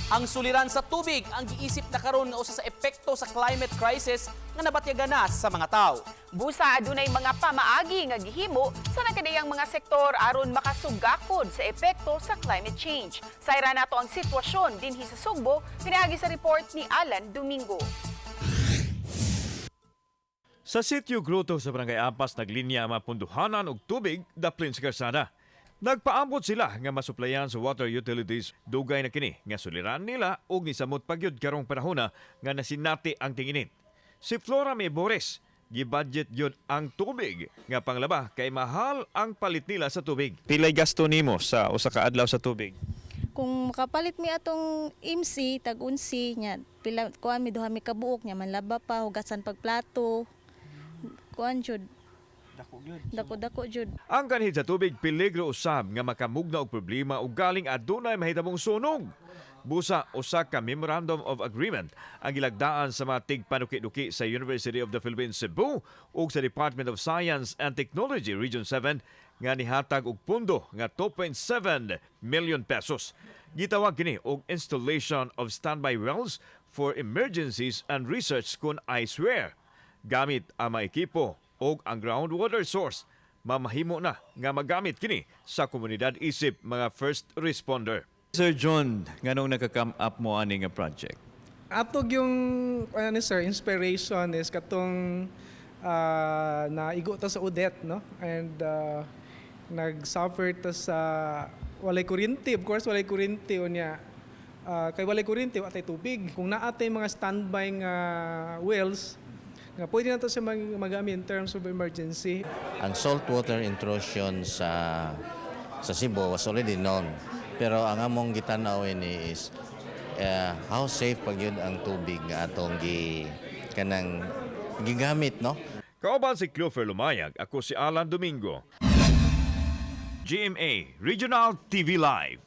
Ang suliran sa tubig ang giisip na karon nga usa sa epekto sa climate crisis nga nabatyagan na sa mga tao. Busa adunay mga pamaagi nga gihimo sa nagkadiyang mga sektor aron makasugakod sa epekto sa climate change. Sayra nato ang sitwasyon dinhi sa Sugbo pinaagi sa report ni Alan Domingo. Sa Sitio Gruto sa Barangay Apas, naglinya ang mga punduhanan og tubig daplin sa karsada. Nagpaambot sila nga masuplayan sa water utilities. Dugay na kini nga suliran nila og nisamot pagyud karong panahona nga nasinati ang tinginit. Si Flora May Bores, gibudget gyud ang tubig nga panglaba kay mahal ang palit nila sa tubig. Pilay gasto nimo sa usa ka adlaw sa tubig? Kung makapalit mi atong MC tag 11 nya, pila kuan mi, duha mi kabuok nya, manlaba pa, hugasan pagplato, kuan jud. Dako dako jud. Ang kanhid sa tubig, peligro usab nga makamugna og problema ug galing adunay mahitabong sunog. Busa usa ka Memorandum of Agreement ang gilagdaan sa mga tigpanuki-duki sa University of the Philippines Cebu ug sa Department of Science and Technology Region 7 nga nihatag og pundo nga 2.7 million pesos. Gitawag kini og installation of standby wells for emergencies and research kun I swear. Gamit ang mga ekipo o ang groundwater source, mamahimo na nga magamit kini sa komunidad isip mga first responder. Sir John, nganong nagka-come up mo ani nga project? Atog yung ano, sir, inspiration is katong naigo ta sa Odette, no, and nag-suffer ta sa walay kuryente. Of course, walay kuryente. Unya kay walay kuryente, wa tay tubig. Kung naa tay mga standby nga wells nga pwede na to siya magamit in terms of emergency. Ang saltwater intrusion sa Cebu was already known. Pero ang among gitanaw ini is how safe pag yun ang tubig nga atong gi kanang gigamit, no? Kauban si Clofer Lumayag, ako si Alan Domingo. GMA Regional TV Live.